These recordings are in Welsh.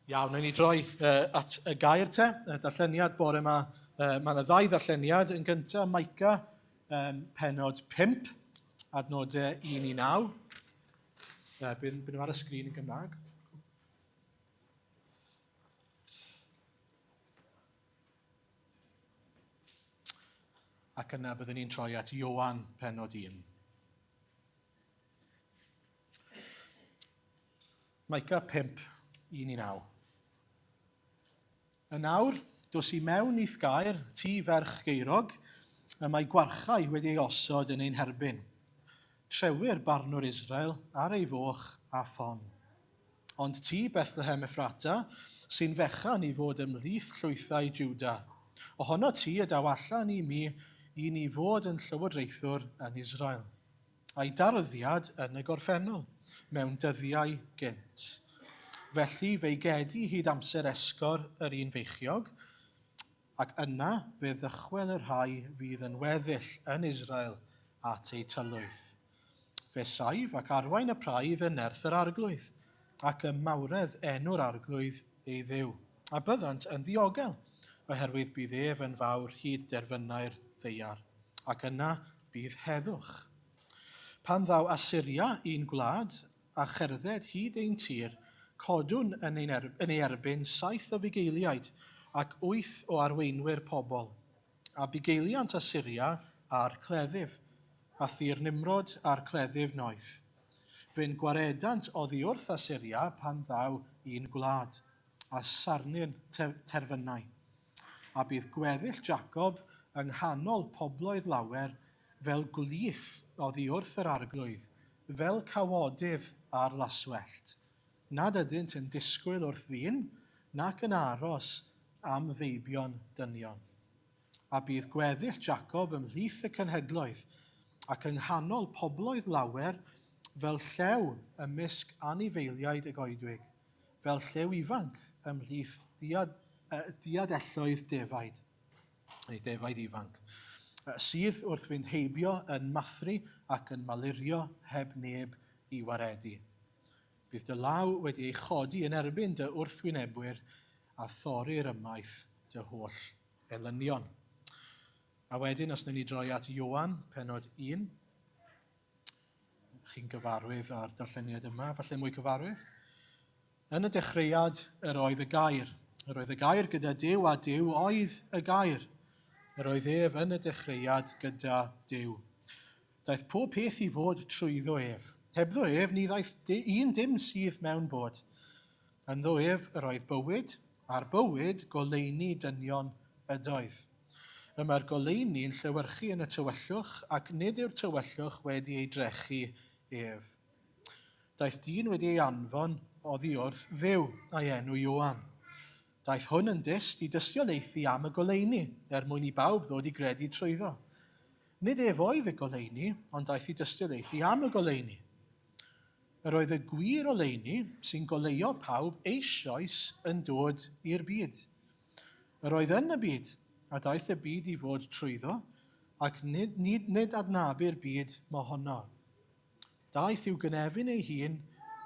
Iawn, wnawn ni droi uh, at y gair te, y darlleniad bore yma. Uh, mae yna ddau ddarlleniad. Yn gyntaf, Micah, um, penod 5, adnodau 1 i 9. Uh, bydd, bydd nhw ar y sgrin yn Gymraeg. Ac yna byddwn ni'n troi at Ioan, penod 1. Micah 5, 1 i 9. Yn awr, dos i mewn i'th gaer, ti ferch geirog, y mae gwarchau wedi ei osod yn ein herbyn. Trewyr barnwr Israel ar ei foch a ffon. Ond ti, Bethlehem Ephrata, sy'n fechan i fod ymhlith llwythau Juda, ohono ti y daw allan i mi i ni fod yn llywodraethwr yn Israel. a'i darddiad yn y gorffennol, mewn dyddiau gynt. Felly fe'i gedi hyd amser esgor yr un feichiog, ac yna fe ddychwel y rhai fydd yn weddill yn Israel at eu tylwyth. Fe saif ac arwain y praidd yn nerth yr Arglwydd, ac ym mawredd enw'r Arglwydd ei Dduw, a byddant yn ddiogel, oherwydd bydd ef yn fawr hyd derfynau'r ddaear. Ac yna bydd heddwch. Pan ddaw Asyria i'n gwlad, a cherdded hyd ein tir, codwn yn, ein er, yn ei erbyn saith o fugeiliaid ac wyth o arweinwyr pobl. A bugeiliant Asyria a'r cleddyf, a thir Nimrod a'r cleddyf noeth. Fe'n gwaredant oddi wrth Asyria pan ddaw i'n gwlad, a sarnu'n terfynau. A bydd gweddill Jacob yng nghanol pobloedd lawer fel gwlith oddi wrth yr Arglwydd, fel cawodydd ar laswellt, nad ydynt yn disgwyl wrth ddyn, nac yn aros am feibion dynion. A bydd gweddill Jacob ymhlith y cenhedloedd, ac yng nghanol pobloedd lawer, fel llew ymysg anifeiliaid y goedwig, fel llew ifanc ymhlith diad, diadelloedd defaid, neu defaid ifanc, sydd wrth fynd heibio yn mathru ac yn malurio heb neb i waredu. Bydd dy law wedi ei chodi yn erbyn dy wrthwynebwyr a thorrir ymaith dy holl elynion. A wedyn, os wnawn ni droi at Ioan, penod 1, Chi'n gyfarwydd â'r darlleniad yma, falle mwy cyfarwydd. Yn y dechreuad yr oedd y gair. Yr oedd y gair gyda Duw a Duw oedd y gair. Yr oedd ef yn y dechreuad gyda Duw. Daeth pob peth i fod trwyddo ef. Hebddo ef ni ddaeth un dim sydd mewn bod. Ynddo ef yr oedd bywyd, a'r bywyd goleuni dynion ydoedd. Y mae'r goleuni'n llewyrchu yn y tywyllwch, ac nid yw'r tywyllwch wedi ei drechu ef. Daeth dyn wedi ei anfon oddi wrth Dduw, a'i enw Ioan. Daeth hwn yn dyst i dystiolaethu am y goleuni, er mwyn i bawb ddod i gredu trwyddo. Nid ef oedd y goleuni, ond daeth i dystiolaethu am y goleuni. Yr oedd y gwir oleuni, sy'n goleuo pawb, eisoes yn dod i'r byd. Yr oedd yn y byd, a daeth y byd i fod trwyddo, ac nid, nid, nid adnabu'r byd mohono. Daeth i'w gynefin ei hun,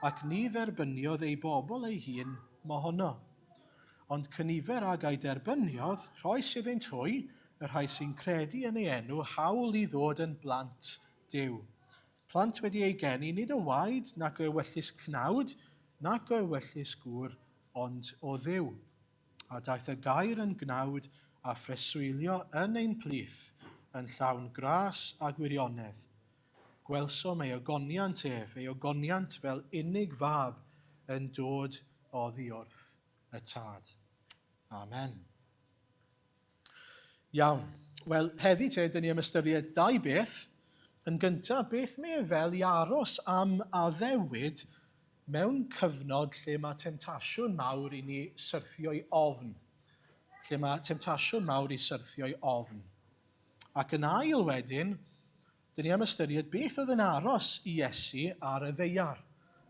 ac ni dderbyniodd ei bobl ei hun mohono. Ond cynifer ag a'i derbyniodd, rhoes iddynt hwy, y rhai sy'n credu yn ei enw, hawl i ddod yn blant Duw. Plant wedi eu geni nid o waed nac o ewyllys cnawd, nac o ewyllys gŵr, ond o Dduw. A daeth y gair yn gnawd a phreswylio yn ein plith, yn llawn gras a gwirionedd. Gwelsom ei ogoniant ef, ei ogoniant fel unig fab yn dod oddi wrth y Tad. Amen. Iawn. Wel, heddi te, dyn ni am ystyried dau beth. Yn gyntaf, beth mae e fel i aros am addewid mewn cyfnod lle mae temtasiwn mawr i ni syrthio'i ofn. Lle mae temtasiwn mawr i syrthio'i ofn. Ac yn ail wedyn, Dyn ni am ystyried beth oedd yn aros i Iesu ar y ddaear.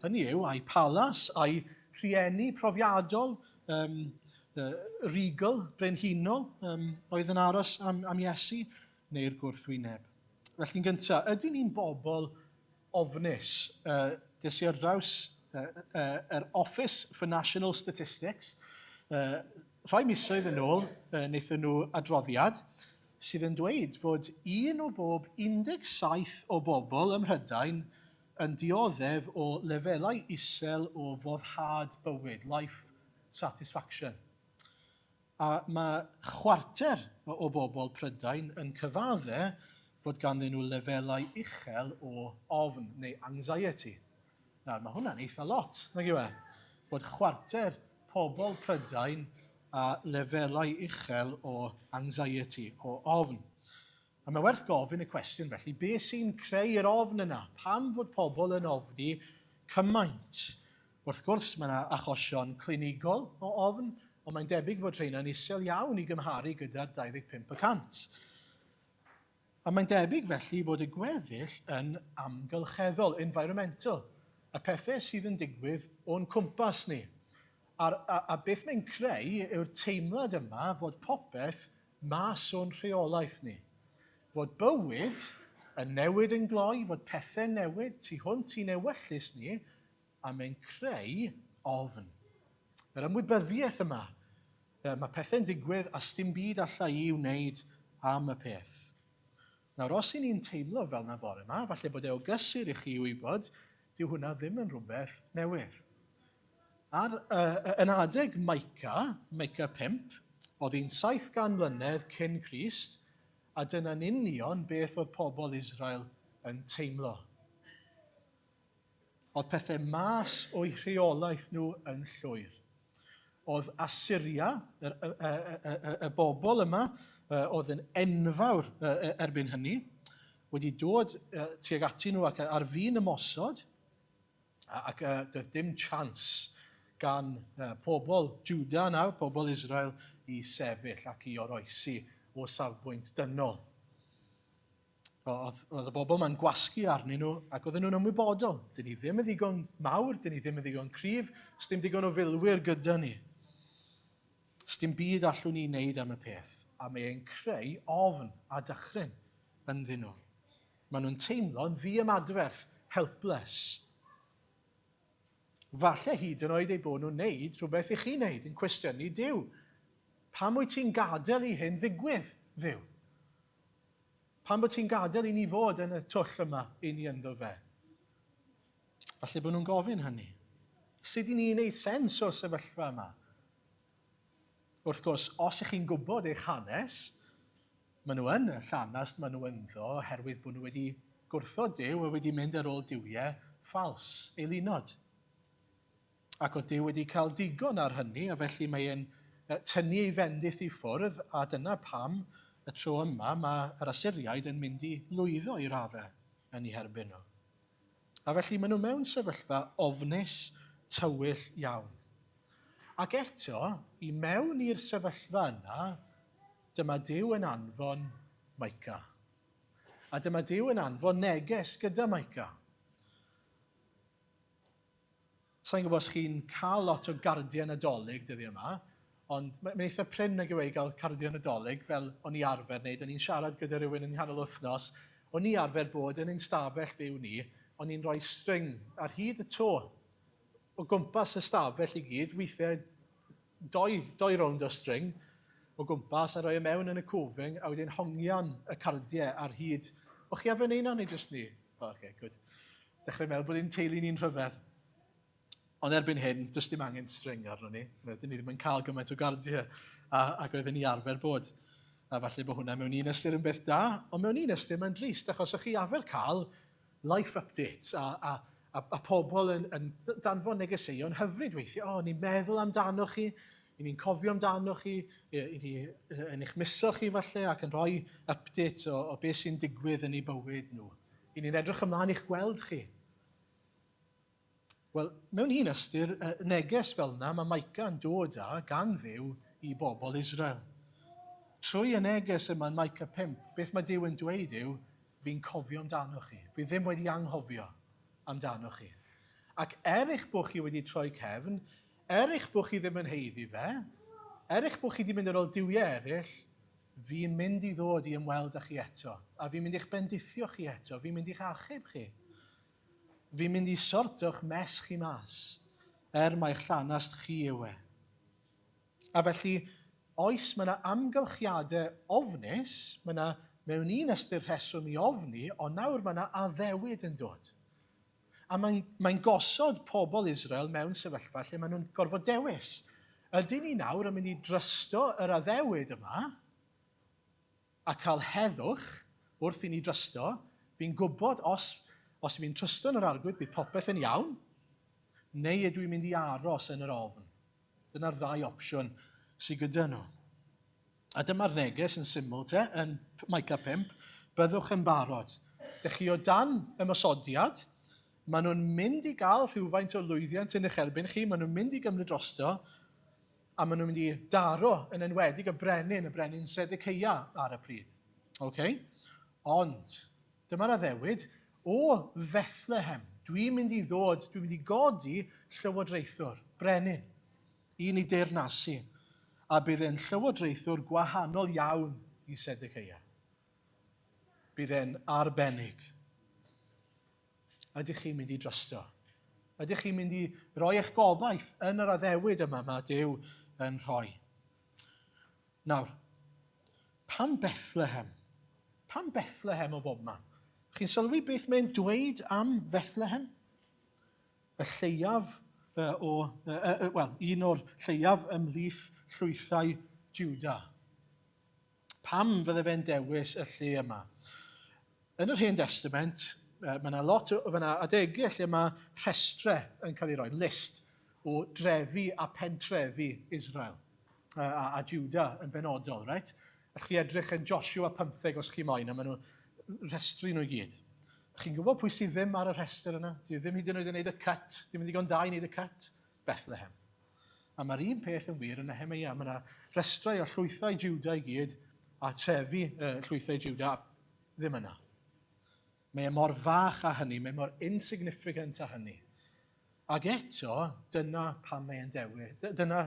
Hynny yw, a'i palas, a'i rhieni profiadol, um, uh, regal, brenhinol, um, oedd yn aros am, am Iesu, neu'r gwrthwyneb. Felly'n gyntaf, ydyn ni'n bobl ofnus? Uh, des i ar draws Yr Office for National Statistics, rhai misoedd yn ôl, wnaethon nhw adroddiad sydd yn dweud fod un o bob 17 o bobl ym Mhrydain yn dioddef o lefelau isel o foddhad bywyd, life satisfaction. A mae chwarter o bobl Prydain yn cyfadde fod ganddyn nhw lefelau uchel o ofn neu anxiety. Nawr, mae hwnna'n eitha lot, nag yw e? Fod chwarter pobl Prydain â lefelau uchel o anxiety, o ofn. A mae werth gofyn y cwestiwn felly, be sy'n creu yr ofn yna? Pam fod pobl yn ofni cymaint? Wrth gwrs, mae yna achosion clinigol o ofn, ond mae'n debyg fod rheina'n isel iawn i gymharu gyda'r 25 y cant. A mae'n debyg felly bod y gweddill yn amgylcheddol, environmental, y pethau sydd yn digwydd o'n cwmpas ni. A, a, a beth mae'n creu yw'r teimlad yma fod popeth mas o'n rheolaeth ni. Fod bywyd yn newid yn gloi, fod pethau'n newid tu hwnt i'n ewyllys ni, a mae'n creu ofn. Yr ymwybyddiaeth yma, mae pethau'n digwydd a sdim byd alla i wneud am y peth. Nawr, os i ni'n teimlo fel na bore yma, falle bod e o gysur i chi wybod, dyw hwnna ddim yn rhywbeth newydd. Ar, uh, yn adeg Micah, Micah 5, oedd hi'n 700 mlynedd cyn Crist, a dyna'n union beth oedd pobl Israel yn teimlo. Oedd pethau mas o'u rheolaeth nhw yn llwyr. Oedd Asyria, y, y, y, y, y, y bobl yma, oedd yn enfawr erbyn hynny, wedi dod tuag ati nhw ac ar fin ymosod, ac doedd dim chance gan pobl Juda nawr, pobl Israel, i sefyll ac i oroesi o safbwynt dynol. Oedd, oedd y bobl yma'n gwasgu arnyn nhw ac oedden nhw'n ymwybodol. Dyn ni ddim yn ddigon mawr, dyn ni ddim yn ddigon cryf, sdim digon o filwyr gyda ni. Sdim byd allwn ni wneud am y peth. A mae e'n creu ofn a dychryn ynddyn nhw. Maen nhw'n teimlo'n ddiymadferth, helpless. Falle hyd yn oed eu bod nhw'n wneud rhywbeth i chi wneud, yn cwestiynu Duw. Pam wyt ti'n gadael i hyn ddigwydd, Dduw? Pam bod ti'n gadael i ni fod yn y twll yma i ni ynddo fe? Falle bod nhw'n gofyn hynny. Sut i ni wneud sens o'r sefyllfa yma? Wrth gwrs, os ych chi'n gwybod eich hanes, maen nhw yn y llanast maen nhw ynddo oherwydd bod nhw wedi gwrthod Duw a wedi mynd ar ôl duwiau ffals, eilunod. Ac oedd Duw wedi cael digon ar hynny, a felly mae e'n tynnu ei fendith i ffwrdd, a dyna pam y tro yma mae yr Asyriaid yn mynd i lwyddo i raddau yn eu herbyn nhw. A felly maen nhw mewn sefyllfa ofnus, tywyll iawn. Ac eto, i mewn i'r sefyllfa yna, dyma Duw yn anfon Micah. A dyma Duw yn anfon neges gyda Micah. Sa i'n gwybod os chi'n cael lot o gardiau Nadolig dyddiau yma, ond mae'n eitha prin nag yw e i gael cardiau Nadolig fel o'n i arfer wneud. O'n i'n siarad gyda rhywun yn nghanol wythnos, o'n i arfer bod yn ein stafell fyw ni, o'n i'n rhoi string ar hyd y to o gwmpas y stafell i gyd, weithiau doi, doi rownd o string o gwmpas a rhoi e mewn yn y cwfing a wedyn hongian y cardiau ar hyd. O'ch chi arfer wneud 'na neu jyst ni? O, okay, good. Dechrau meddwl bod ein teulu ni'n rhyfedd. Ond erbyn hyn, does dim angen string arno ni. Dyn ni ddim yn cael gymaint o gardiau a, ac oedden ni arfer bod. A falle bod hwnna mewn un ystyr yn beth da, ond mewn un ystyr mae'n drist, achos o'ch chi arfer cael life updates a, a, a, a pobl yn, yn danfon negeseuon hyfryd weithiau. O, ni'n meddwl amdano chi, i ni'n cofio amdano chi, i ni yn eich miso chi falle ac yn rhoi updates o, o beth sy'n digwydd yn eu bywyd nhw. I ni'n edrych ymlaen i'ch gweld chi. Wel, mewn un ystyr, neges fel yna mae Micah yn dod â gan Dduw i bobl Israel. Trwy y neges yma yn Micah 5, beth mae Duw yn dweud yw, fi'n cofio amdano chi. Fi ddim wedi anghofio amdano chi. Ac er eich bod chi wedi troi cefn, er eich bod chi ddim yn haeddu fe, er eich bod chi wedi mynd ar ôl duwiau eraill, fi'n mynd i ddod i ymweld â chi eto, a fi'n mynd i'ch bendithio chi eto, fi'n mynd i'ch achub chi. Fi'n mynd i sorto'ch mess chi mas, er mai'ch llanast chi yw e. A felly, oes, mae yna amgylchiadau ofnus, mae yna mewn un ystyr rheswm i ofni, ond nawr mae yna addewid yn dod. A mae'n mae gosod pobl Israel mewn sefyllfa lle maen nhw'n gorfod dewis. Ydyn ni nawr yn mynd i drysto yr addewid yma a cael heddwch wrth i ni drysto? Fi'n gwybod os, os fi'n trysto yn yr arglwydd bydd popeth yn iawn, neu ydw i'n mynd i aros yn yr ofn? Dyna'r ddau opsiwn sydd gyda nhw. A dyma'r neges yn syml te, yn Micah 5, byddwch yn barod. Dych chi o dan ymosodiad, maen nhw'n mynd i gael rhywfaint o lwyddiant yn eich erbyn chi, maen nhw'n mynd i gymryd drosto, a maen nhw'n mynd i daro yn enwedig y brenin, y brenin Sedekeia ar y pryd. Okay? Ond, dyma'r addewid, o Fethlehem, dwi'n mynd i ddod, dwi'n mynd i godi llywodraethwr, brenin. Un i deyrnasu, a bydd e'n llywodraethwr gwahanol iawn i Sedeceia. Bydd e'n arbennig. Ydych chi'n mynd i drysto? Ydych chi'n mynd i roi eich gobaith yn yr addewid yma mae Duw yn rhoi? Nawr, pam Bethlehem? Pam Bethlehem o bobman? Chi'n sylwi beth mae'n dweud am Bethlehem? Y lleiaf o, wel, un o'r lleiaf ymhlith llwythau Juda. Pam fydde fe'n dewis y lle yma? Yn yr Hen Testament, mae yna lot o, mae yna adegau lle mae rhestre yn cael ei roi, list o drefi a pentrefi Israel a, a, a Juda yn benodol, right? Allwch chi edrych yn Joshua 15 os chi moyn, a maen nhw rhestru nhw i gyd. Chi'n gwybod pwy sydd ddim ar y rhestr yna? Dwi ddim hyd yn oed yn gwneud y cut. Dim yn ddigon da i wneud y cut. Bethlehem. A mae'r un peth yn wir yn Nehemia. Mae yna restrau o llwythau Juda i gyd, a trefi llwythau Juda ddim yna. Mae e mor fach â hynny, mae e mor insignificant â hynny. Ac eto, dyna pam mae e'n dewis, dyna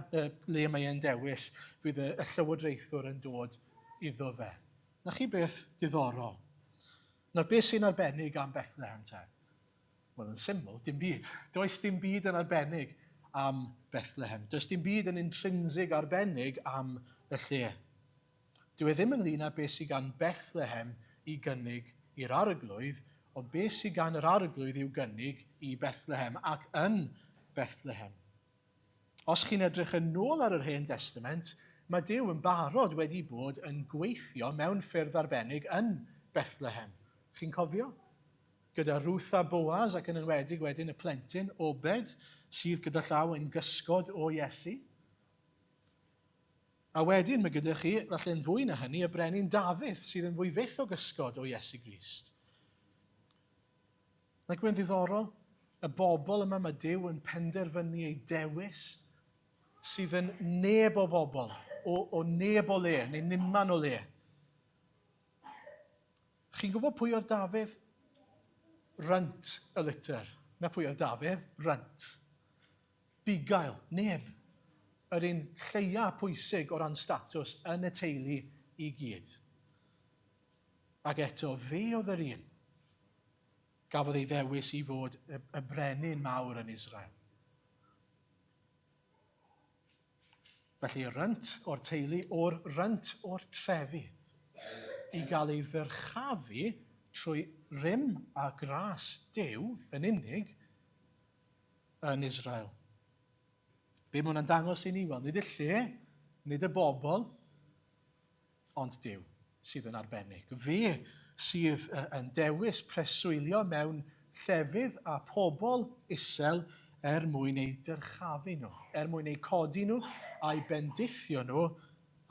le mae e'n dewis fydd y, y llywodraethwr yn dod iddo fe. Na chi beth diddorol. Nawr, beth sy'n arbennig am Bethlehem te? Wel, yn syml, dim byd. Does dim byd yn arbennig am Bethlehem. Does dim byd yn intrinsic arbennig am y lle. Dyw e ddim ynglŷn â beth sydd gan Bethlehem i gynnig i'r Arglwydd, ond beth sydd gan yr Arglwydd i'w gynnig i Bethlehem ac yn Bethlehem. Os chi'n edrych yn ôl ar yr Hen Destament, mae Duw yn barod wedi bod yn gweithio mewn ffyrdd arbennig yn Bethlehem. Chi'n cofio? Gyda Ruth a Boaz ac yn enwedig wedyn y plentyn, Obed, sydd gyda llaw yn gysgod o Iesu. A wedyn mae gyda chi, falle'n fwy na hynny, y brenin Dafydd, sydd yn fwy fyth o gysgod o Iesu Grist. Ac mae'n ddiddorol, y bobl yma mae Duw yn penderfynu eu dewis, sydd yn neb o bobl, o, o neb o le, neu nunman o le. Chi'n gwybod pwy oedd Dafydd? Runt y litter. Na pwy oedd Dafydd? Runt. Bugail, neb. Yr un lleia pwysig o ran statws yn y teulu i gyd. Ac eto, fe oedd yr un gafodd ei ddewis i fod y, y brenin mawr yn Israel. Felly, rynt o'r teulu, o'r rynt o'r trefi, i gael ei ddyrchafu trwy rym a gras Duw yn unig, yn Israel. Be mae hwnna'n dangos i ni? Wel, nid y lle, nid y bobl, ond Duw sydd yn arbennig. Fe sydd yn dewis preswylio mewn llefydd a pobl isel er mwyn eu dyrchafu nhw, er mwyn eu codi nhw a'u bendithio nhw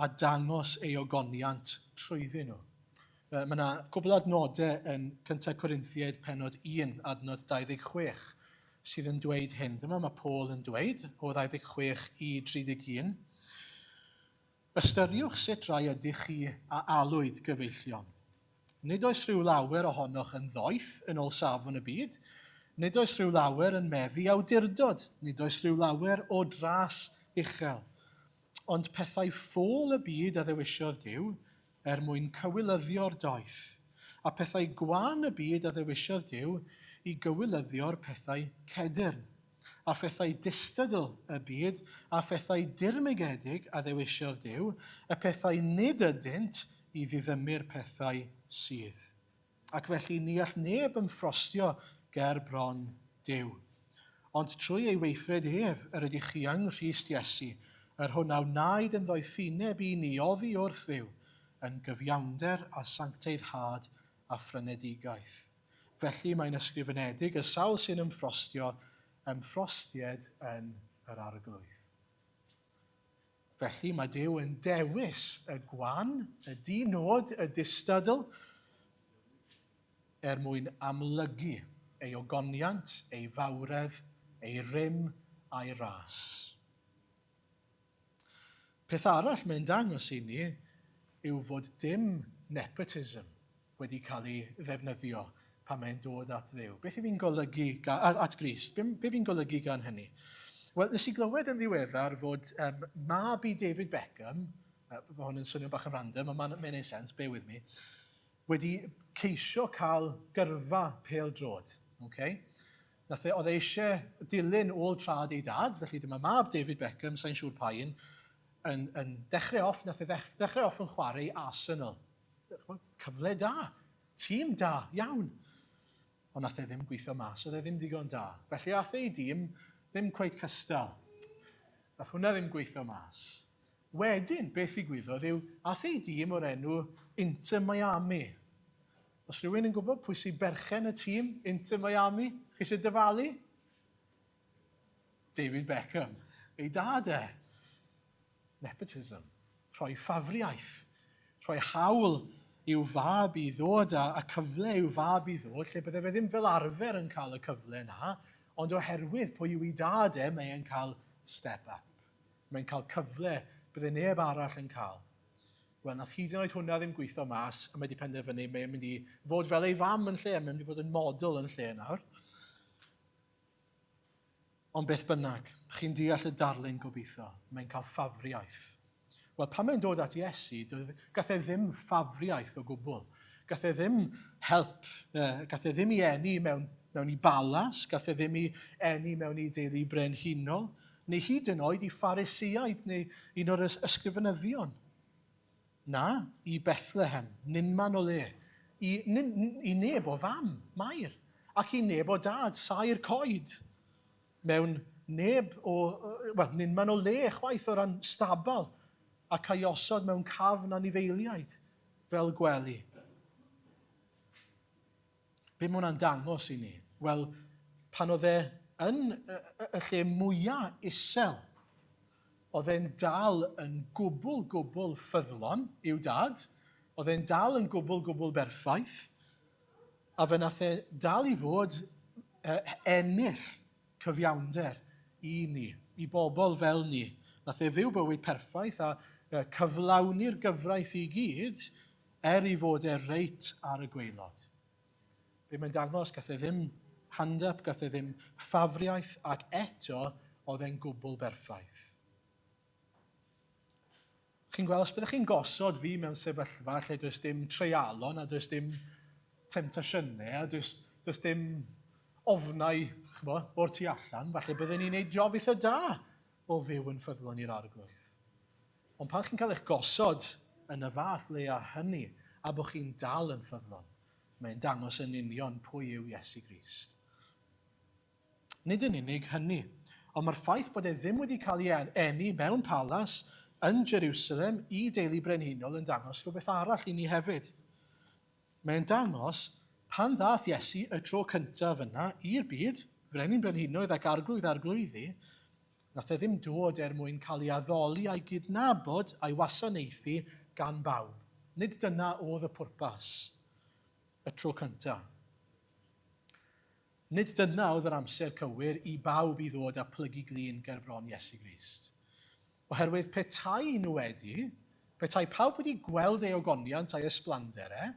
a dangos ei ogoniant trwyddyn nhw. Mae yna cwbl o adnodau yn 1 Corinthiaid penod 1, adnod 26, sydd yn dweud hyn. Dyma mae Paul yn dweud, o 26 i 31. Ystyriwch sut rai ydych chi a alwyd gyfeillion. Nid oes rhyw lawer ohonoch yn ddoeth yn ôl safon y byd, nid oes rhyw lawer yn meddu awdurdod, nid oes rhyw lawer o dras uchel. Ond pethau ffôl y byd a ddewisiodd Duw er mwyn cywilyddio'r doeth, a pethau gwan y byd a ddewisiodd Duw i gywilyddio'r pethau cedyrn, a phethau distadl y byd, a phethau dirmygedig a ddewisiodd Duw, y pethau nid ydynt, i ddiddymu'r pethau sydd. Ac felly ni all neb ymffrostio ger bron Duw. Ond trwy ei weithred ef yr ydych chi yng Nghrist Iesu, yr hwn a wnaed yn ddoethineb i ni oddi wrth Dduw, yn gyfiawnder a sancteiddhad a phrynedigaeth. Felly mae'n ysgrifenedig, y sawl sy'n ymffrostio, ymffrostied yn yr Arglwydd. Felly mae Duw yn dewis y gwan, y di-nod, y distadl, er mwyn amlygu ei ogoniant, ei fawredd, ei rym a'i ras. Peth arall mae'n dangos i ni yw fod dim nepotism wedi cael ei ddefnyddio pan mae'n dod at Dduw. Beth i fi'n golygu at Grist? Be, be fi'n golygu gan hynny? Wel, nes i glywed yn ddiweddar fod um, mab i David Beckham, uh, mae hwn yn swnio bach yn random, ond mae'n mae'n neud sense, bear with me, wedi ceisio cael gyrfa pêl-droed. Okay? Nath e, oedd e eisiau dilyn ôl trad ei dad, felly dyma mab David Beckham, sa'n siŵr pa un, yn, yn dechrau off, nath e ddechrau off yn chwarae i Arsenal. Cyfle da, tîm da, iawn. Ond nath e ddim gweithio mas, oedd e ddim digon da. Felly ath e i dîm ddim cweit cystal. Nath hwnna ddim gweithio mas. Wedyn, beth ddigwyddodd yw, ath e i dîm o'r enw Inter Miami. Os rhywun yn gwybod pwy sy'n berchen y tîm Inter Miami, chi eisiau dyfalu? David Beckham. Ei dad e. Nepotism. Rhoi ffafriaeth. Rhoi hawl i'w fab i ddod a, a cyfle i'w fab i ddod, lle bydde fe ddim fel arfer yn cael y cyfle na, ond oherwydd pwy yw ei dad e, mae e'n cael step up. Mae'n cael cyfle bydde neb arall yn cael. Wel, nath hyd yn oed hwnna ddim gweithio mas, a mae wedi penderfynu mae'n mynd i fod fel ei fam yn lle, mae'n mynd i fod yn model yn lle nawr. Ond beth bynnag, chi'n deall y darlun gobeithio, mae'n cael ffafriaeth. Wel, pan mae'n dod at Iesu, gath e ddim ffafriaeth o gwbl. Gath e ddim help, gath e ddim i eni mewn, mewn i balas, gath e ddim i eni mewn i deulu brenhinol, neu hyd yn oed i Phariseaid neu un o'r ysgrifenyddion. Na, i Bethlehem, nunman o le, i, nin, i neb o fam, Mair, ac i neb o dad, saer coed, mewn neb o, wel, nunman o le chwaith o ran stabal, ac a'i osod mewn cafn anifeiliaid fel gwely. Be mae hwnna'n dangos i ni? Wel, pan oedd e yn y, y lle mwyaf isel, oedd e'n dal yn gwbl, gwbl ffyddlon i'w dad, oedd e'n dal yn gwbl, gwbl berffaith, a fe nath e dal i fod ennill cyfiawnder i ni, i bobl fel ni. Nath e fyw bywyd perffaith a cyflawni'r gyfraith i gyd, Er ei fod e reit ar y gwaelod. Be mae'n dangos, gath e ddim hand-up, gath e ddim ffafriaeth, ac eto oedd e'n gwbl berffaith. Chi'n gweld, os byddech chi'n gosod fi mewn sefyllfa lle does dim treialon a does dim temtasiynau a does, does dim ofnau chmo, o'r tu allan, falle bydden ni'n neud job eitha da o fyw yn ffyddlon i'r arglwydd. Ond pan chi'n cael eich gosod yn y fath le â hynny, a bod chi'n dal yn ffyddlon, mae'n dangos yn union pwy yw Iesu Grist. Nid yn unig hynny, ond mae'r ffaith bod e ddim wedi cael ei eni mewn palas yn Jerusalem i deulu brenhinol yn dangos rhywbeth arall i ni hefyd. Mae'n dangos, pan ddaeth Iesu y tro cyntaf yna i'r byd, Frenin Brenhinoedd ac Arglwydd Arglwyddi, nath e ddim dod er mwyn cael ei addoli a'i gydnabod a'i wasanaethu gan bawb. Nid dyna oedd y pwrpas y tro cyntaf. Nid dyna oedd yr amser cywir i bawb i ddod a plygu glin ger bron Iesu Grist. Oherwydd petai nhw wedi, petai pawb wedi gweld ei ogoniant a'i ysblander e,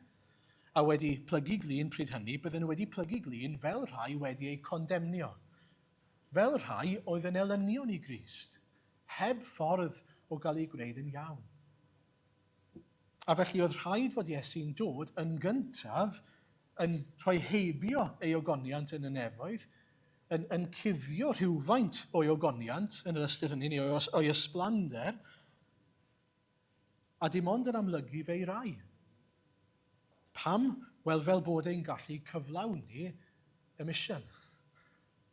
a wedi plygu glin pryd hynny, bydden nhw wedi plygu glin fel rhai wedi eu condemnio, fel rhai oedd yn elynion i Grist, heb ffordd o gael eu gwneud yn iawn. A felly oedd rhaid fod Iesu'n dod yn gyntaf yn rhoi heibio ei ogoniant yn y nefoedd, yn, yn cuddio rhywfaint o'i ogoniant, yn yr ystyr hynny, neu o'i, o'i ysblander, a dim ond yn amlygu fe i rai. Pam? Wel, fel bod e'n gallu cyflawni y mission,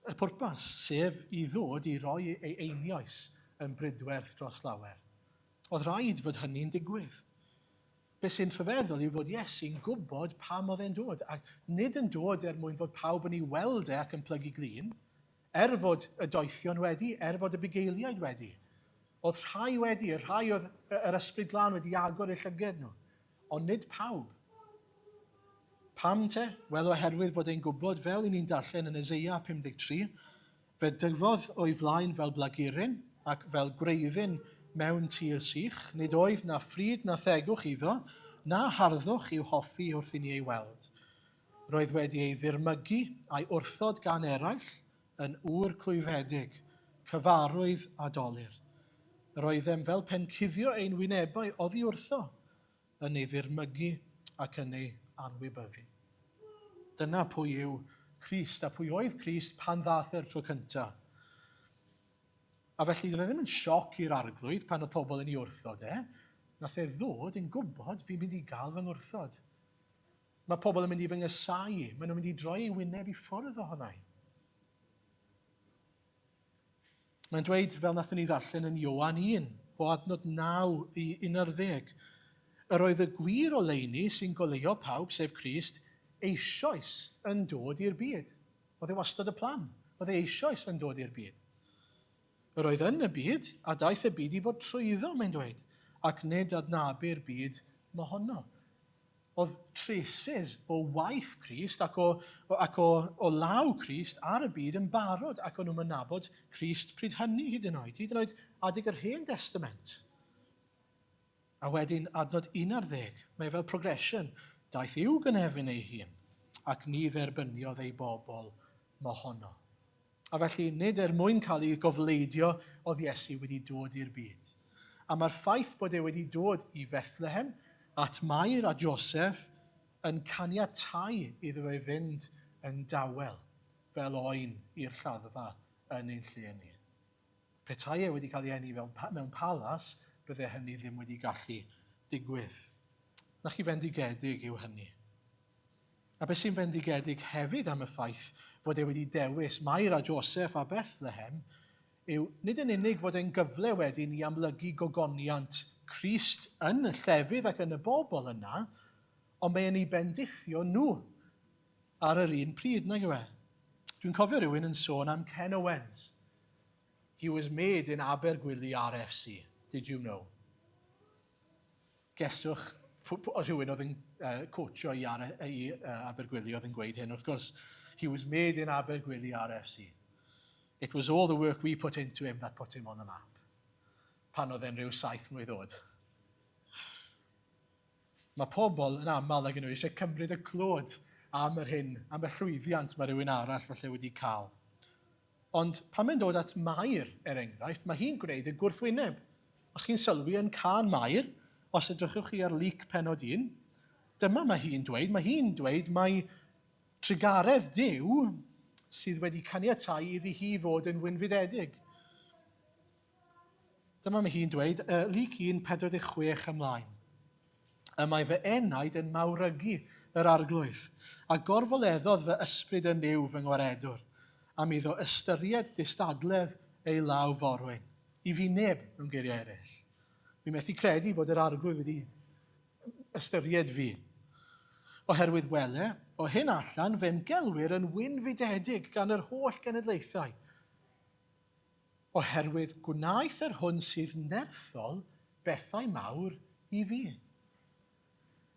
y pwrpas, sef i ddod i roi ei einioes yn bridwerth dros lawer. Oedd rhaid fod hynny'n digwydd. Be sy'n rhyfeddol yw fod Iesu'n gwybod pam oedd e'n dod, ac nid yn dod er mwyn fod pawb yn ei weld e ac yn plygu glin, er fod y doethion wedi, er fod y bugeiliaid wedi. Oedd rhai wedi, y rhai oedd yr Ysbryd Glân wedi agor eu llyged nhw, ond nid pawb. Pam te? Wel, oherwydd fod e'n gwybod, fel i ni'n darllen yn Eseia 53, Fe dyfodd o'i flaen fel blaguryn, ac fel gwreiddyn mewn tir sych, nid oedd na phryd na thegwch iddo, na harddwch i'w hoffi wrth i ni ei weld. Roedd wedi ei ddirmygu a'i wrthod gan eraill, yn ŵr clwyfedig, cyfarwydd a dolur. Yr oeddem fel pe'n cuddio ein wynebau oddi wrtho, yn ei ddirmygu ac yn ei anwybyddu. Dyna pwy yw Crist a pwy oedd Crist pan ddaeth e'r tro cyntaf. A felly, doedd e ddim yn sioc i'r arglwydd pan oedd pobl yn ei wrthod e. Nath e ddod yn gwybod fi'n mynd i gael fy ngwrthod. Mae pobl yn mynd i fy ngysau, maen nhw'n mynd i droi ei wyneb i ffwrdd ohona i. Mae'n dweud, fel nathon ni ddarllen yn Ioan 1, o adnod 9 i 11, Yr oedd y gwir oleuni sy'n goleuo pawb, sef Crist, eisoes yn dod i'r byd. Oedd e wastad y plan. Oedd e eisoes yn dod i'r byd. Yr oedd yn y byd, a daeth y byd i fod trwyddo, mae'n dweud, ac nid adnabu'r byd mohono. Oedd traces o waith Crist ac o, ac o, o law Crist ar y byd yn barod ac o'n nhw'n nabod Crist pryd hynny hyd yn oed, hyd yn oed adeg yr Hen Testament. A wedyn adnod 11, mae fel progression, daeth i'w gynefin ei hun ac ni dderbyniodd ei bobl mohono. A felly, nid er mwyn cael ei gofleidio oedd Iesu wedi dod i'r byd. A mae'r ffaith bod e wedi dod i Fethlehem, at Mair a Joseph, yn caniatáu iddo fe fynd yn dawel fel oen i'r lladdfa yn ein lle ni. Petai e wedi cael ei eni fel, mewn palas, bydde hynny ddim wedi gallu digwydd. Na chi fendigedig yw hynny. A beth sy'n fendigedig hefyd am y ffaith fod e wedi dewis Mair a Joseph a Bethlehem yw nid yn unig fod e'n gyfle wedyn i amlygu gogoniant Crist yn y llefydd ac yn y bobl yna, ond mae e'n eu bendithio nhw ar yr un pryd, nag yw e? Dwi'n cofio rhywun yn sôn am Ken Owens. He was made in Abergwili RFC, did you know? Geswch, rhywun oedd yn uh, coachio i, ar, i uh, Abergwili oedd yn gweud hyn, wrth gwrs. He was made in Abergwili RFC. It was all the work we put into him that put him on the map. Pan oedd e'n rhyw saith mlwydd oed. Mae pobl yn aml ag nhw eisiau cymryd y clod am yr hyn, am y llwyddiant mae rhywun arall falle wedi cael. Ond pan mae'n dod at Mair, er enghraifft, mae hi'n gwneud y gwrthwyneb. Os chi'n sylwi yn cân Mair, os edrychwch chi ar Luc pennod 1, dyma mae hi'n dweud, mae hi'n dweud mai trugaredd Duw sydd wedi caniatáu iddi hi fod yn wynfydedig. Dyma mae hi'n dweud, uh, Luc 1, 46 ymlaen. Y mae fy enaid yn mawrygu yr arglwydd, a gorfoleddodd fy ysbryd yn Nuw fy ngwaredwr, am iddo ystyried distadledd ei law forwyn. I fi neb, mewn geiriau eraill. Fi methu credu bod yr arglwydd wedi ystyried fi. Oherwydd wele, o hyn allan fe'm gelwir yn wynfydedig gan yr holl genedlaethau, Oherwydd gwnaeth yr hwn sydd nerthol bethau mawr i fi.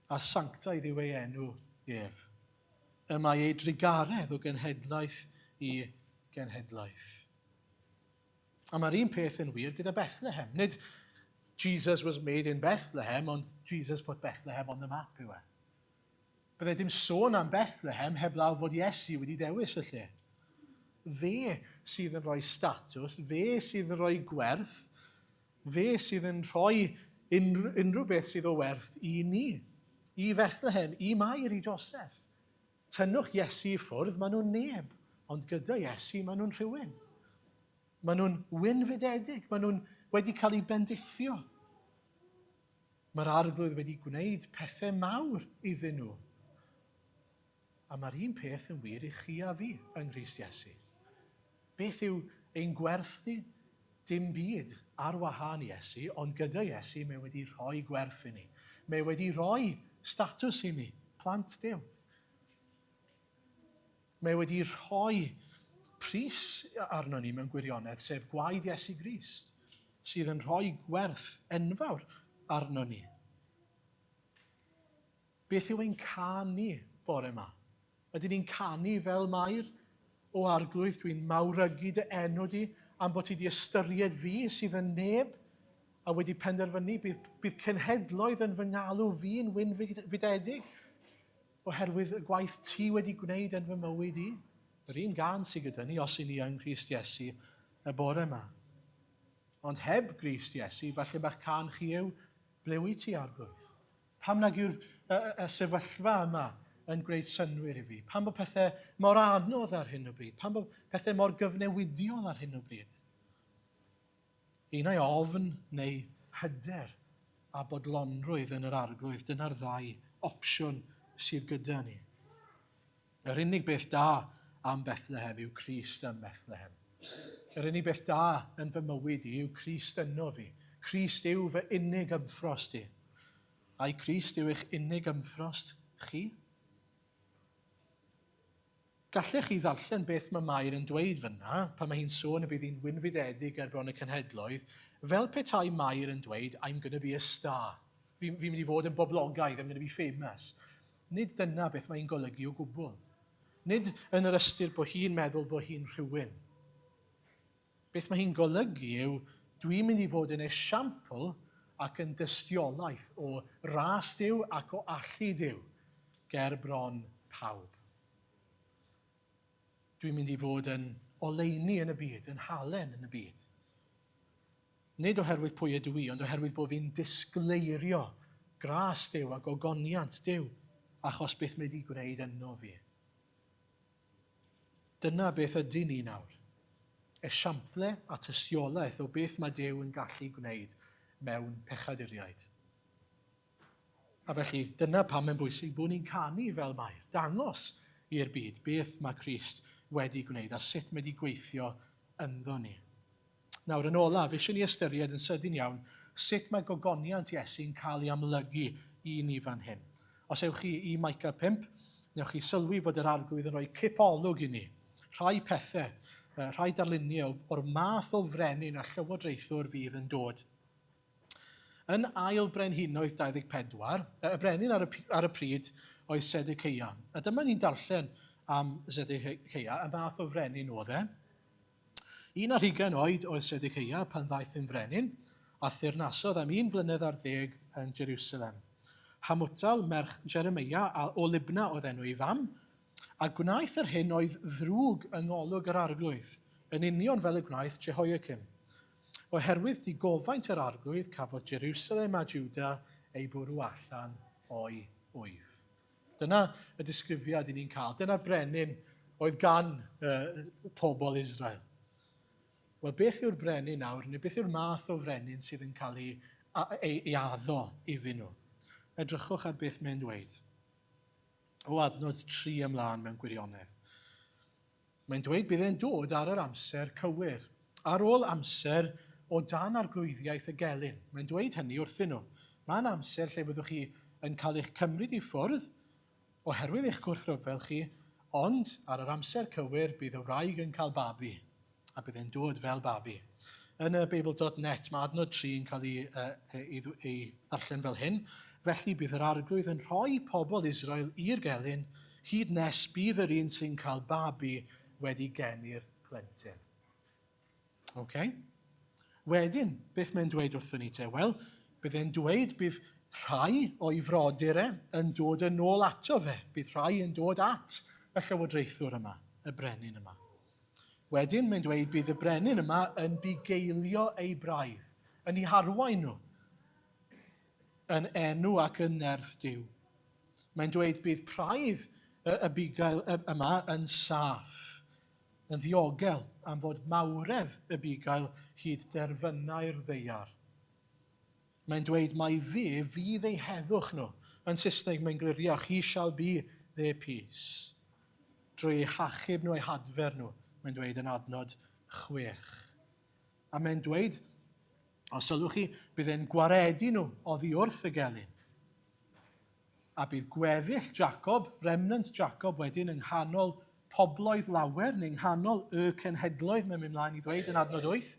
A sanctaidd yw ei enw ef. Y mae ei drugaredd o genhedlaeth i genhedlaeth. A mae'r un peth yn wir gyda Bethlehem. Nid Jesus was made in Bethlehem, ond Jesus put Bethlehem on the map yw e. Byddai dim sôn am Bethlehem heblaw fod Iesu wedi dewis y lle. Fe sydd yn rhoi statws, fe sydd yn rhoi gwerth, fe sydd yn rhoi unrhyw beth sydd o werth i ni, i Fethlehem, i Mair, i Joseph. Tynnwch Iesu i ffwrdd, maen nhw'n neb. Ond gyda Iesu, maen nhw'n rhywun. Maen nhw'n wynfydedig, maen nhw'n wedi cael eu bendithio. Mae'r Arglwydd wedi gwneud pethau mawr iddyn nhw. A mae'r un peth yn wir i chi a fi yng Nghrist Iesu. Beth yw ein gwerth ni? Dim byd ar wahân i Iesu, ond gyda Iesu mae wedi rhoi gwerth i ni. Mae wedi rhoi statws i ni, plant Duw. Mae wedi rhoi pris arno ni mewn gwirionedd, sef gwaed Iesu Grist, sydd yn rhoi gwerth enfawr arno ni. Beth yw ein cân ni bore 'ma? Ydyn ni'n canu fel Mair? O Arglwydd, dwi'n mawrygu dy enw di am bod ti di ystyried fi sydd yn neb a wedi penderfynu bydd, bydd cenhedloedd yn fy ngalw fi'n wynfydedig oherwydd y gwaith ti wedi gwneud yn fy mywyd i. Yr un gân sydd gyda ni os i ni yng Nghrist Iesu y bore yma. Ond heb Grist Iesu, falle bach cân chi yw, ble wyt ti, Arglwydd? Pam nag yw'r y, y sefyllfa yma yn gwneud synnwyr i fi? Pam bod pethau mor anodd ar hyn o bryd? Pam bod pethau mor gyfnewidiol ar hyn o bryd? Un ai ofn neu hyder a bodlonrwydd yn yr Arglwydd, dyna'r ddau opsiwn sydd gyda ni. Yr unig beth da am Bethlehem yw Crist ym Methlehem. Yr unig beth da yn fy mywyd i yw Crist yno fi. Crist yw fy unig ymffrost i. Ai Crist yw eich unig ymffrost chi? Gallech chi ddarllen beth mae Mair yn dweud fan'na, pan mae hi'n sôn y bydd hi'n wynfydedig ger bron y cenhedloedd, fel petai Mair yn dweud I'm gonna be a star. Fi'n fi mynd i fod yn boblogaidd, I'm gonna be famous. Nid dyna beth mae hi'n golygu o gwbl. Nid yn yr ystyr bod hi'n meddwl bod hi'n rhywun. Beth mae hi'n golygu yw dwi'n mynd i fod yn esiampl ac yn dystiolaeth o ras Duw ac o allu Duw ger bron pawb. Dwi'n mynd i fod yn oleuni yn y byd, yn halen yn y byd. Nid oherwydd pwy ydw i, ond oherwydd bod fi'n disgleirio gras Duw a gogoniant Duw achos beth mae wedi gwneud yno fi. Dyna beth ydyn ni nawr. Esiample a tystiolaeth o beth mae Duw yn gallu gwneud mewn pechaduriaid. A felly, dyna pam mae'n bwysig bod ni'n canu fel Mair, dangos i'r byd beth mae Crist wedi gwneud a sut mae wedi gweithio ynddo ni. Nawr, yn olaf, eisiau ni ystyried yn sydyn iawn sut mae gogoniant Iesu'n cael ei amlygu i ni fan hyn. Os ewch chi i Micah 5, newch chi sylwi fod yr Arglwydd yn rhoi cip olwg i ni, rhai pethau, rhai darluniau o'r math o frenin a llywodraethwr fydd yn dod. Yn ail brenhinoedd 24, y brenin ar y, ar y pryd oedd Sedekeia. A dyma ni'n darllen am Sedekeia, y math o frenin oedd e. 21 oed oedd Sedekeia pan ddaeth yn frenin, a theyrnasodd am un flynedd ar ddeg yn Jerusalem. Hamutal, merch Jeremeia o Libna oedd enw ei fam, a gwnaeth yr hyn oedd ddrwg yng ngolwg yr Arglwydd, yn union fel y gwnaeth Jehoiakim. Oherwydd digofaint yr Arglwydd cafodd Jerusalem a Juda eu bwrw allan o'i ŵydd. Dyna y disgrifiad i ni'n cael. Dyna'r brenin oedd gan uh, pobl Israel. Wel, beth yw'r brenin nawr, neu beth yw'r math o frenin sydd yn cael ei, ei, ei addo iddyn nhw? Edrychwch ar beth mae'n dweud. O adnod 3 ymlaen mewn gwirionedd. Mae'n dweud bydd e'n dod ar yr amser cywir, ar ôl amser o dan arglwyddiaeth y gelyn. Mae'n dweud hynny wrthyn nhw. Mae'n amser lle fyddwch chi yn cael eich cymryd i ffwrdd oherwydd eich gwrthryfel chi, ond ar yr amser cywir bydd y wraig yn cael babi, a bydd e'n dod fel babi. Yn y Beibl.net mae adnod 3 yn cael ei, uh, ei, ei ddarllen fel hyn. Felly bydd yr arglwydd yn rhoi pobl Israel i'r gelyn Hyd nes bydd yr un sy'n cael babi wedi geni'r plentyn. OK? Wedyn, beth mae'n dweud wrthyn ni te? Wel, bydd e'n dweud bydd rhai o'i frodyr e yn dod yn ôl ato fe. Bydd rhai yn dod at y llywodraethwr yma, y brenin yma. Wedyn, mae'n dweud bydd y brenin yma yn bugeilio ei braidd, yn ei harwain nhw, yn enw ac yn nerth Duw. Mae'n dweud bydd praidd y, y bugail yma yn saff, yn ddiogel am fod mawredd y bugail hyd derfynau'r ddaear. Mae'n dweud mai fe fydd eu heddwch nhw. Yn Saesneg mae'n gliriach, he shall be their peace. Drwy eu hachub nhw, eu hadfer nhw, mae'n dweud yn adnod 6. A mae'n dweud, os sylwch chi, bydd e'n gwaredu nhw oddi wrth y gelyn. A bydd gweddill Jacob, remnant Jacob wedyn yng nghanol pobloedd lawer, neu yng nghanol y cenhedloedd, mae'n mynd mlaen i ddweud yn adnod 8,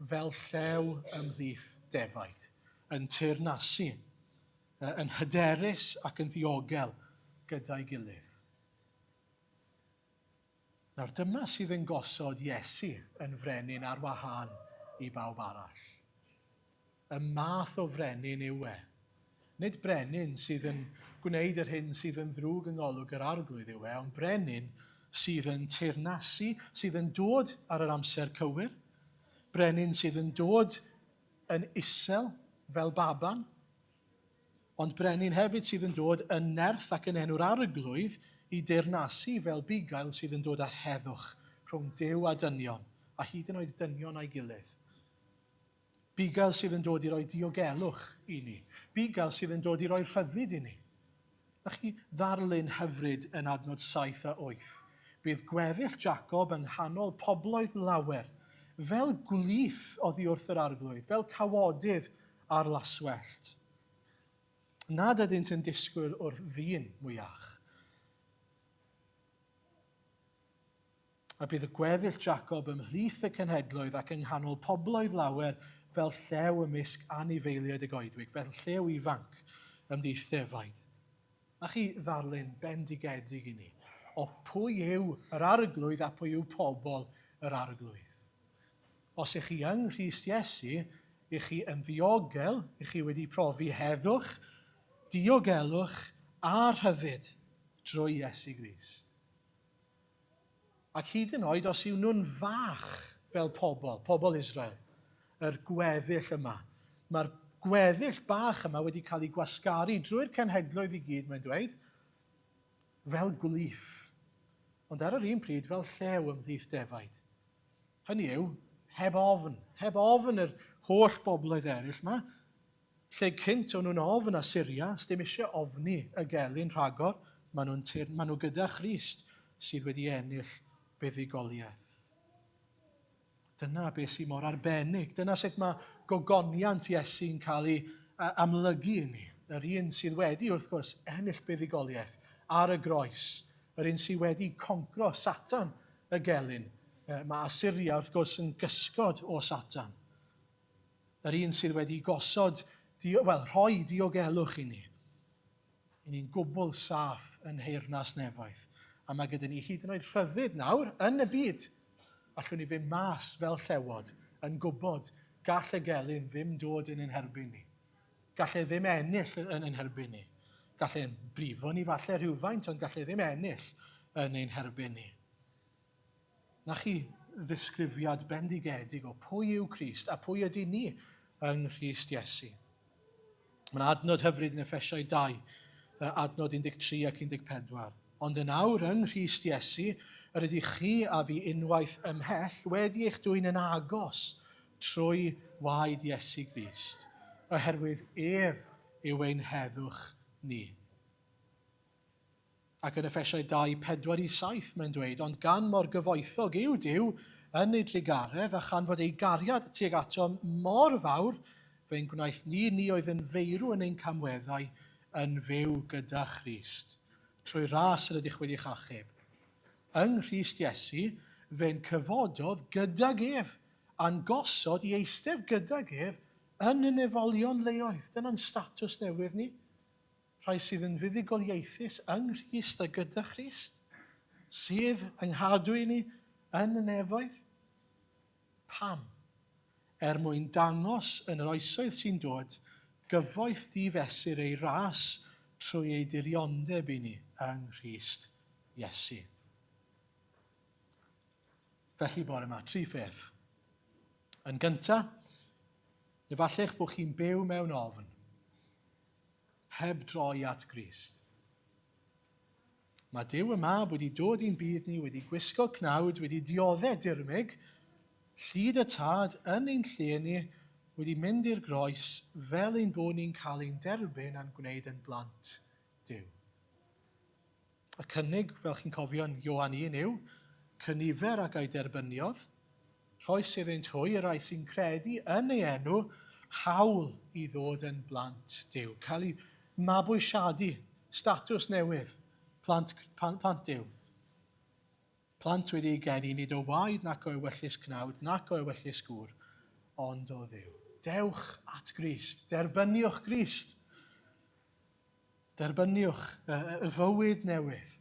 fel llew ymhlith defaid, yn teyrnasu, yn hyderus ac yn ddiogel gyda'i gilydd. Nawr dyma sydd yn gosod Iesu yn frenin ar wahân i bawb arall. Y math o frenin yw e. Nid brenin sydd yn gwneud yr hyn sydd yn ddrwg yng ngolwg yr Arglwydd yw e, ond brenin sydd yn teyrnasu, sydd yn dod ar yr amser cywir, brenin sydd yn dod yn isel fel baban, Ond brenin hefyd sydd yn dod yn nerth ac yn enw'r Arglwydd i deyrnasu fel bugail sydd yn dod â heddwch rhwng Duw a dynion, a hyd yn oed dynion a'i gilydd. Bugail sydd yn dod i roi diogelwch i ni. Bugail sydd yn dod i roi rhyddid i ni. Na chi ddarlun hyfryd yn adnod 7 a 8. Bydd gweddill Jacob yng nghanol pobloedd lawer, fel gwlith oddi wrth yr Arglwydd, fel cawodydd ar laswellt, nad ydynt yn disgwyl wrth ddyn mwyach. A bydd y gweddill Jacob ymhlith y cenhedloedd ac yng nghanol pobloedd lawer fel llew ymysg anifeiliaid y goedwig, fel llew ifanc ymhlith defaid. A chi ddarlun bendigedig i ni o pwy yw yr Arglwydd a pwy yw pobl yr Arglwydd. Os ych chi yng Nghrist Iesu, ych chi yn ddiogel, ych chi wedi profi heddwch, diogelwch a rhyddid drwy Iesu Grist. Ac hyd yn oed os yw nhw'n fach fel pobl, pobl Israel, yr gweddill yma, mae'r gweddill bach yma wedi cael ei gwasgaru drwy'r cenhedloedd i gyd, mae'n dweud, fel gwlith, ond ar yr un pryd fel llew ymhlith defaid. Hynny yw, heb ofn, heb ofn yr holl bobloedd eraill yma. Lle cynt o'n nhw'n ofn Asyria, sdim eisiau ofni y gelyn rhagor, maen nhw'n tir, maen nhw gyda Christ sydd wedi ennill buddugoliaeth. Dyna beth sy'n mor arbennig. Dyna sut mae gogoniant Iesu'n cael ei amlygu i ni. Yr un sydd wedi, wrth gwrs, ennill buddugoliaeth ar y groes. Yr un sydd wedi concro Satan y gelyn. Mae Asyria, wrth gwrs, yn gysgod o Satan. Yr un sydd wedi gosod, wel, rhoi diogelwch i ni. I ni'n gwbl saff yn nheyrnas nefoedd. A mae gyda ni hyd yn oed rhyddid nawr yn y byd. Allwn ni fynd mas fel llewod yn gwybod gall y gelyn ddim dod yn ein herbyn ni. Gall e ddim ennill yn ein herbyn ni. Gall e'n brifo ni falle rhywfaint, ond gall e ddim ennill yn ein herbyn ni. Na chi ddisgrifiad bendigedig o pwy yw Crist a pwy ydy ni yng Nghrist Iesu. Mae'n adnod hyfryd yn Effesiau 2, adnod 13 ac 14. Ond yn awr yng Nghrist Iesu, yr ydych chi a fi unwaith ymhell wedi eich dwyn yn agos trwy waed Iesu Grist, oherwydd ef yw ein heddwch ni. Ac yn Effesiau 2, 4 i 7 mae'n dweud, Ond gan mor gyfoethog yw Duw yn ei drugaredd, a chan fod ei gariad tuag atom mor fawr, fe'n gwnaeth ni, ni oedd yn feirw yn ein camweddau, yn fyw gyda Christ. Trwy ras yr ydych wedi'ch achub. Yng Nghrist Iesu, fe'n cyfododd gydag ef, a'n gosod i eistedd gydag ef yn y nefolion leoedd. Dyna'n statws newydd ni. Rhai sydd yn fuddugoliaethus yng Nghrist a gyda Christ, sef yng nghadw i ni yn y nefoedd. Pam? Er mwyn dangos yn yr oesoedd sy'n dod gyfoeth di-fesur ei ras trwy ei diriondeb i ni yng Nghrist Iesu. Felly bore yma, tri pheth. Yn gyntaf, efallai eich bod chi'n byw mewn ofn. heb droi at Grist. Mae Duw y Mab wedi dod i'n byd ni, wedi gwisgo cnawd, wedi dioddef dirmyg, llid y Tad yn ein lle ni, wedi mynd i'r groes fel ein bod ni'n cael ein derbyn a'n gwneud yn blant Duw. Y cynnig, fel chi'n cofio yn Ioan 1 yw, cynifer ag a'i derbyniodd, rhoes iddynt hwy, y rhai sy'n credu yn ei enw, hawl i ddod yn blant Duw. Cael eu mabwysiadu, statws newydd, plant, plant Duw. Plant wedi eu geni nid o waed nac o ewyllys cnawd nac o ewyllys gŵr, ond o Dduw. Dewch at Grist, derbyniwch Grist. Derbyniwch y fywyd newydd.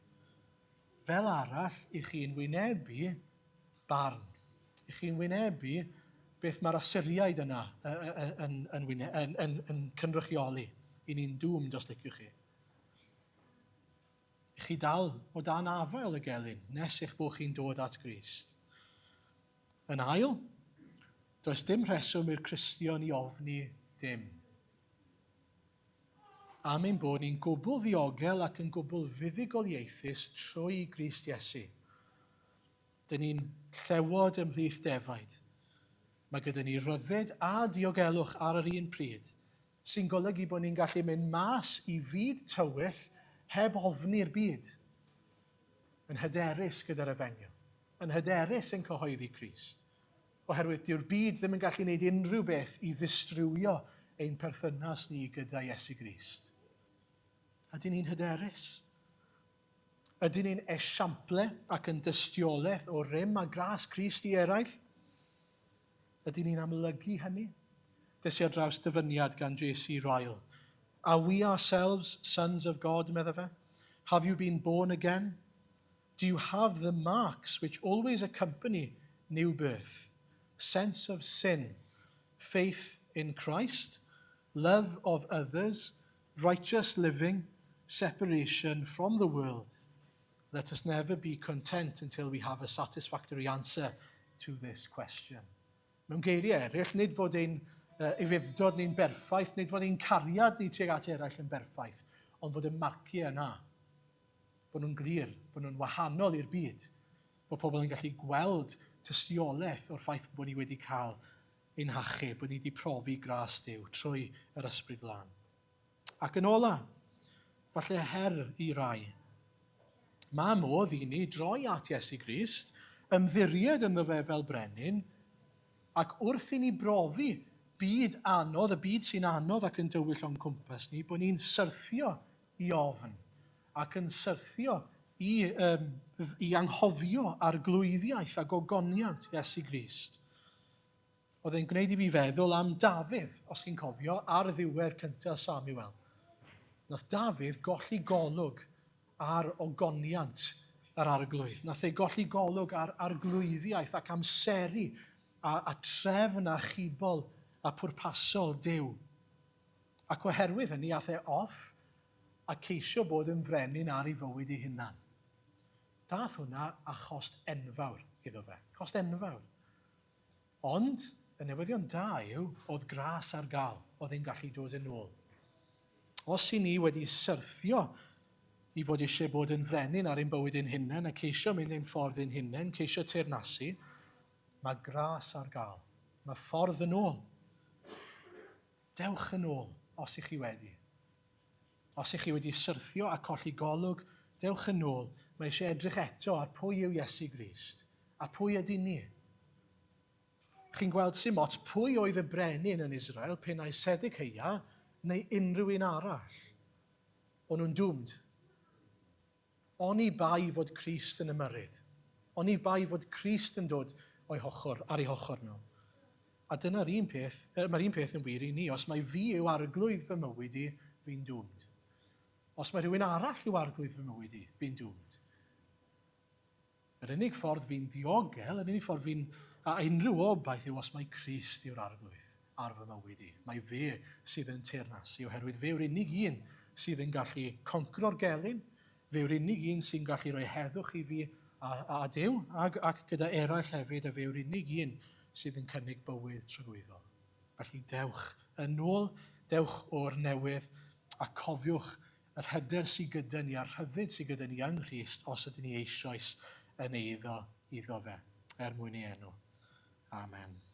Fel arall, i chi'n wynebu barn. I chi'n wynebu beth mae'r Asyriaid yna yn, yn, yn, yn, yn, yn cynrychioli. I ni'n doomed, os liciwch chi. I chi dal o dan afael y gelyn nes eich bod chi'n dod at Grist. Yn ail, does dim rheswm i'r Cristion i ofni dim. Am ein bod ni'n gwbl ddiogel ac yn gwbl fuddugoliaethus trwy Grist Iesu. Dyn ni'n llewod ymhlith defaid. Mae gyda ni ryddid a diogelwch ar yr un pryd, sy'n golygu bod ni'n gallu mynd mas i fyd tywyll heb ofni'r byd. Yn hyderus gyda'r efengyl. Yn hyderus yn cyhoeddi Crist. Oherwydd dyw'r byd ddim yn gallu gwneud unrhyw beth i ddistrywio ein perthynas ni gyda Iesu Grist. Ydyn ni'n hyderus? Ydyn ni'n esiample ac yn dystiolaeth o rym a gras Crist i eraill? Ydyn ni'n amlygu hynny? Des i ar draws dyfyniad gan J.C. Ryle. Are we ourselves sons of God, medde fe? Have you been born again? Do you have the marks which always accompany new birth? Sense of sin, faith in Christ, love of others, righteous living, separation from the world. Let us never be content until we have a satisfactory answer to this question. Mewn geiriau eraill, nid fod ein ufudd-dod ni'n berffaith, nid fod ein cariad ni tuag at eraill yn berffaith, ond fod y marciau yna bod nhw'n glir, bod nhw'n wahanol i'r byd, bod pobl yn gallu gweld tystiolaeth o'r ffaith bod ni wedi cael ein hachub, bod ni wedi profi gras Duw trwy yr Ysbryd Glân. Ac yn ola, falle her i rai. Mae modd i ni droi at Iesu Grist, ymddiried ynddo fe fel brenin, ac wrth i ni brofi byd anodd, y byd sy'n anodd ac yn dywyll o'n cwmpas ni, bod ni'n syrthio i ofn, ac yn syrthio i, um, i anghofio arglwyddiaeth a gogoniant Iesu Grist. Oedd e'n gwneud i fi feddwl am Dafydd, os chi'n cofio, ar ddiwedd cyntaf Samuel. Nath Dafydd golli golwg ar ogoniant yr arglwydd. Nath ei golli golwg ar arglwyddiaeth ac amseru a, a trefn a chibol a pwrpasol Duw. Ac oherwydd hynny ath e off a ceisio bod yn frenin ar ei fywyd ei hunan. Dath hwnna â chost enfawr iddo fe. Cost enfawr. Ond, y newyddion da yw, oedd gras ar gael, oedd e'n gallu dod yn ôl. Os i ni wedi syrthio i fod eisiau bod yn frenin ar ein bywyd ein hunain a ceisio mynd ein ffordd ein hunain, ceisio teyrnasu, mae gras ar gael. Mae ffordd yn ôl. Dewch yn ôl, os ych chi wedi. Os ych chi wedi syrthio a colli golwg, dewch yn ôl. Mae eisiau edrych eto ar pwy yw Iesu Grist, a pwy ydyn ni. Chi'n gweld sim ots pwy oedd y brenin yn Israel, pe nai Sedekeia neu unrhyw un arall. O'n nhw'n doomed. Oni bai fod Crist yn ymyrryd. Oni bai fod Crist yn dod o'i hochr, ar eu hochr nhw. A dyna'r un peth, mae'r un peth yn wir i ni. Os mai fi yw arglwydd fy mywyd i, fi'n doomed. Os mae rhywun arall yw arglwydd fy mywyd i, fi'n doomed. Yr unig ffordd fi'n ddiogel, yr unig ffordd fi'n... a unrhyw obaith yw os mai Crist yw'r Arglwydd ar fy mywyd i. Mai fe sydd yn teyrnasu, oherwydd fe yw'r unig un sydd yn gallu concro'r gelyn, fe yw'r unig un sy'n gallu rhoi heddwch i fi a, a Duw, ac, ac gyda eraill hefyd, a fe yw'r unig un sydd yn cynnig bywyd tragwyddol. Felly dewch yn ôl, dewch o'r newydd, a cofiwch yr hyder sydd gyda ni a'r rhyddid sydd gyda ni yng Nghrist os ydyn ni eisoes yn eiddo iddo fe, er mwyn ei enw. Amen.